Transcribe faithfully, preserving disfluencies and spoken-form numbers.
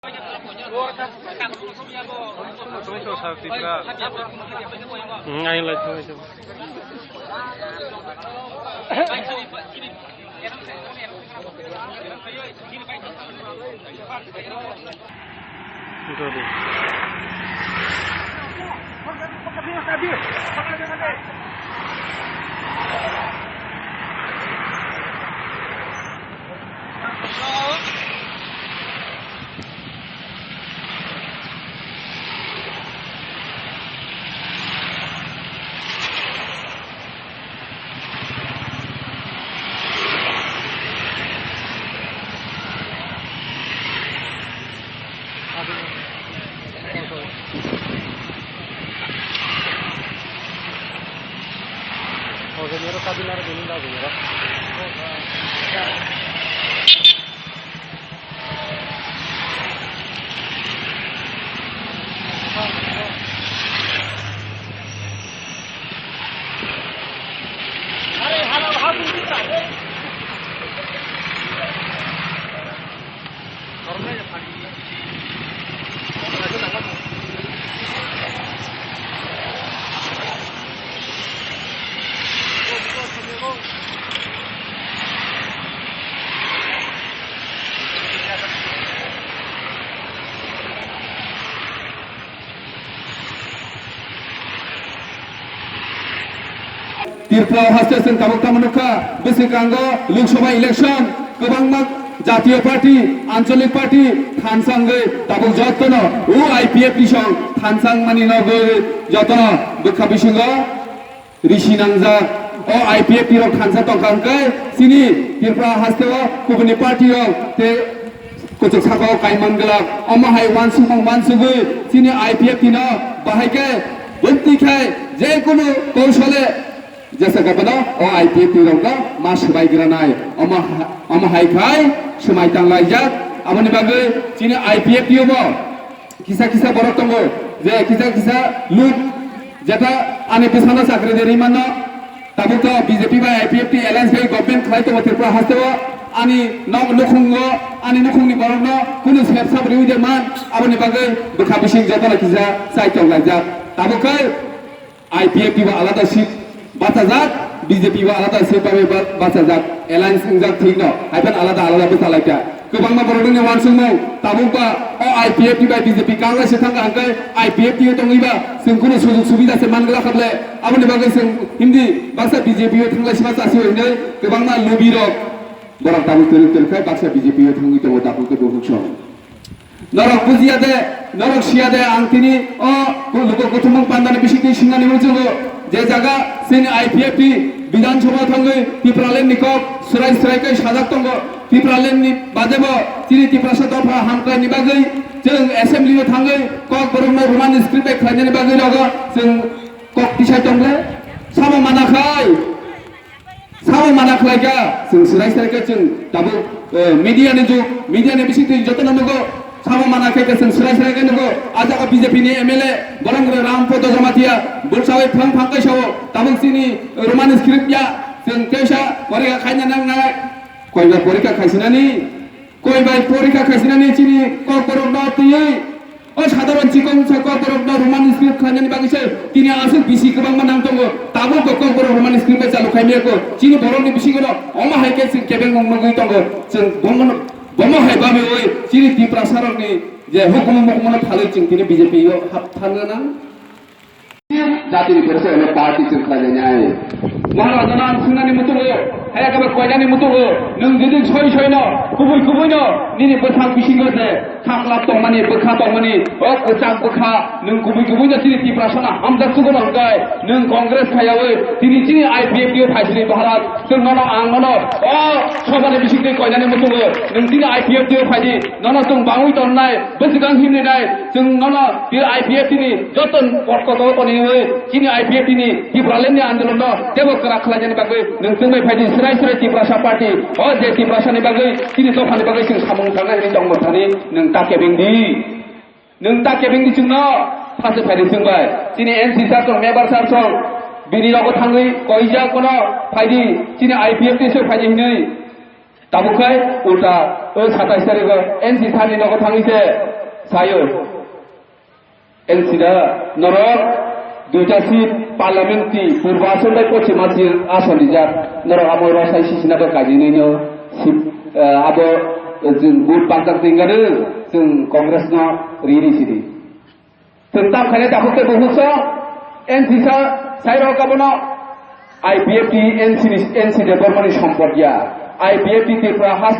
Hmm, ayang lai thang lai thang. Dodi. Tripura haste chwng tabuk tamo nukha, bwswkango Lok Sabha election, kwbangma jatiyo party, ancholik party thansa wngwi tabuk jotono o I P F T song thansa wngmani nogwi jotono bwkha bisingo risi nangjak. O I P F T rok thansa tongkha hwnkhe chini Tripura hasteo kubuni party rok tei kuchuk sakao kaimang glak. Omo hai uansukmung uansugwi chini I P F T no bahai khe bwmtwi khai je kunu kousole jesa khe bono o I P F T rok no ma swbai granai. Omo ha-, omo hai khai swmai tanglaijak. Aboni bagwi chini I P F T o bo kisa kisa borok tongo je kisa kisa luk jeta ani bwsano chakri de ri mano. Tabuk to B J P bai I P F T alliance bai government khlai tongo Tripura hasteo. Ani nok nukhungo, ani nukhungni borokno kunu sep sap riwi de man, aboni bagwi bwkha bising jotono kisa chai tonglaijak. Tabuk khe I P F T bo alada seat bachajak, B J P bo alada seat bai ba-, bachajak. Alliance wngjak thikno, hai phano alada alada bwchalaikha. Kwbangma borokni uansukmung, tabuk ba o I P F T bai B J P kanglai se thangkha hwnkhe I P F T o tongwi ba chwng kunu sujug subida se man glak kha ble. Aboni bagwi chwng himdi baksa B J P o thanglai sima chasi hwnwi kwbangma lobby rok borok tabuk twrwk twrwk khai baksa B J P o thangwi tongo tabuk tei bukhuk song. Norok bujiya de, norok siya de, ang tini o luku kuthumung pandani bisingtwi singnani muchungo je jaga chini I P F T Bidhan Sabha thangwi Tipraland ni kok swrai swrai khe sajak tongo. Tipraland ni bade bo chini Tiprasa dopha hamkrai ni bagwi chwng assembly o thangwi kok borok no Roman script bai khlainani bagwi nogo chwng kok tisai tong le. Sabo mana khai, sabo mana khlai kha, chwng swrai swrai khe chwng tabuk, eh, media ni jug, media ni bisingtwi jotono nugo. Sabo mana khe chwng swrai swrai khe nugo. A jaga B J P ni M L A borok Ram Podo Jamatia bwsai phang phang khe sao tabuk chini Roman script ya chwng kesa porikha khaina nang nai. Koiba porikha khaisinani, koiba porikha khaisinani chini kok borok no twiwi. O sadharon chikon sa kok borok no Roman script khlainani bagwi se tini aswk bisi kwbangma nang tongo. Tabuk bo kok borok Roman script bai chalu khaimaya ko. Chini borok ni bisingo no omo hai khe chwng kebeng mung nugwi tongo. Chwng bomo, bomo hai babi oi chini Tiprasa rok ni je hukumu mukumu no phalwi chwng tini B J P o hap thangna nang. Jatini borok se party chwng khlainai. Maharajana ang swngnani muchungo, haya khe koinani muchungo, nwng jodi soi soi no, kubui kubui no, nini bwthang bisingo je, saklap tongmani, bwkha tongmani, o kwchak bwkha, nwng kubui kubui no chini Tiprasano hamjak chugo no hwnkhe, nwng Congress khaiyaui, tini chini I P F T o phaisini Maharaj, chwng nono ang nono, o sobani bisingtwi koinani muchungo, nwng chini I P F T o phaidi, nono chwng bangwi tongnai, bwswkang himni nai, chwng nono I P F T ni joto ni porto dol toni hwnwi chini I P F T ni Tipraland ni andolon no tebo kwrak khlainani bagwi nwng chwngbai phaidi swrai swrai Tiprasa party o je Tiprasa ni bagwi chini dopha ni bagwi chwng samung tangnai hwnwi tongbo thani nwng ta kebeng di. Nwng ta kebeng di chwngno phase phaidi chwngbai. Chini M C sir tong, member sir tong, bini rogo thangwi koijak bono phaidi chini I P F T se phaidi hwnwi. Tabuk khai ulta o satais tarikh o N C sir ni nogo thangwi se Sayo, N C da norok duita seat parliament ti Purba Ason bai Pochim Ason rijak, norok amo rosai sisina bai kaijinai no sip, eh, abo, eh, jwng vote bakjak tingkha de, jwng Congress no ri ri sidi. Chwng tam khainai takhuk tei bukhuk song, N C sa, sai rok abono I P F T N C ni, N C Debbarma ni sompot ya. I P F T Tripura haste